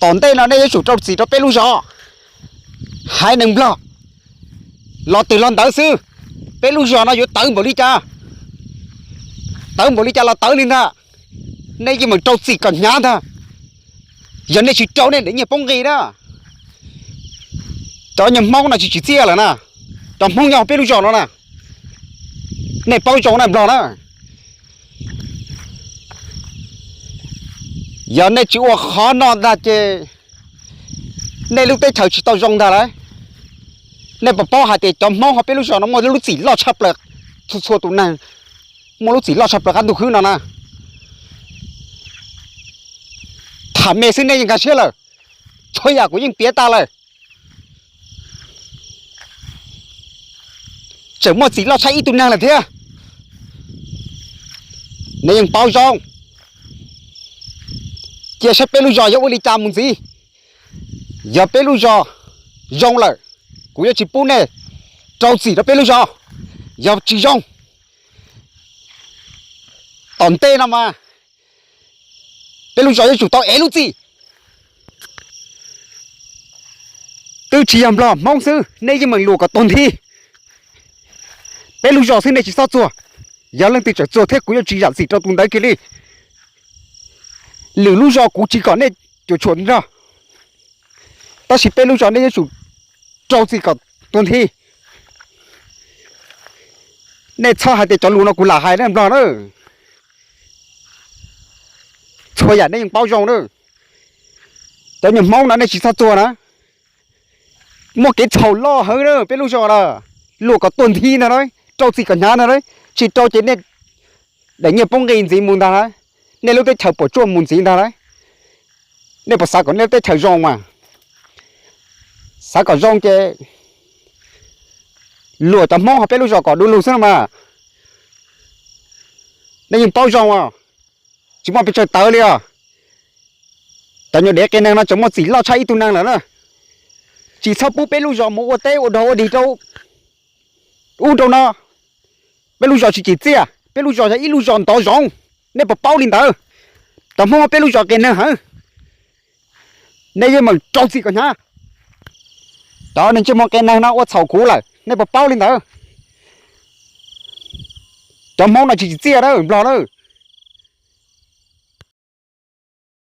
Tom ntej no nej yuav tsum rau txim rau peb lub zos. Haiv neeg Nplog los twg los ntawd xwb, peb lub zos no yuav tawv npaum li cas, tawv npaum li cas los tawv li ntag. Nej yeej meem rau txim kom hnyav ntag. Yog nej tsis rau nej daim nyiaj poob nqi na, cov nyuag Hmoob no tsis tsim txiaj lawm na. Cov Hmoob nyob peb lub zos no na, nej paub zoo na Nplog na. Yog nej tsis ua qhov no ntag ces nej lub teb chaws tsis tau zoo ntag lauj. Nej puas paub hais tias cov Hmoob hauv peb lub zos no muaj lub txim loj tshaj plaws, txhua txhua tus neeg muaj lub txim loj tshaj plaws qab ntuj khwb no na. Tham me xwb nej yeej nkag siab lawm, txhua yam kuv yeej piav tas lawm. Tseem muaj txim loj tshaj ib tug neeg lawm thiab. Nej yeej paub zoo, cia saib peb lub zos yuav ua li cas mus ntxiv. Yog peb lub zos zoo lawm, kuv yuav tsis pub nej rau txim rau peb lub zos. Yog tsis zoo, tom ntej no mas peb lub zos yuav tsum tau ev lub txim. Twb tsis yog Nplog Hmoob xwb, nej yeej meem luam kom tuag nthi. Peb lub zos xwb nej tsis txhob txuag. Yog leej twg tseem txuag thiab kuv yuav tsis zam txim rau tus ntawd kiag li. Lwm lub zos kuv tsis kom nej cuam tshuam nrog, tab sis peb lub zos nej yuav tsum rau txim kom tuag nthi. Nej txhob hais tias cov lus no kuv lam hais na Nplog na. Txhua yam nej yeej paub zoo na. Cov nyuag Hmoob no nej tsis txhob txuag na. Muaj kev txhaum loj heev na peb lub zos na. Luam kom tuag nthi ntag na, rau txim kom hnyav ntag na. Tsis rau ces nej daim nyiaj poob nqi ntxiv mus ntag na. Nej lub teb chaws puas tsuaj mus ntxiv ntag na. Nej puas xav kom nej lub teb chaws zoo mas? Xav kom zoo ces luam cov Hmoob hauv peb lub zos kom du lug xwb no mas. Nej yeej paub zoo os, tsis muaj pes tsawg tawv li os. Cov nyuag dev qias neeg no tseem muaj txim loj tshaj ib tug neeg lawm na. Tsis txhob pub peb lub zos mus ua teb ua dog ua dig rau ub rau no. Peb lub zos tsis tsim txiaj, peb lub zos yog ib lub zos ntov zoov, nej puas paub li ntawd? Cov Hmoob peb lub zos qias neeg heev, nej yeej meem rau txim kom hnyav. Cov neeg ntsej muag qias neeg no ua txhaum kuv lawm, nej puas paub li ntawd? Cov Hmoob no tsis tsim txiaj na Nplog na.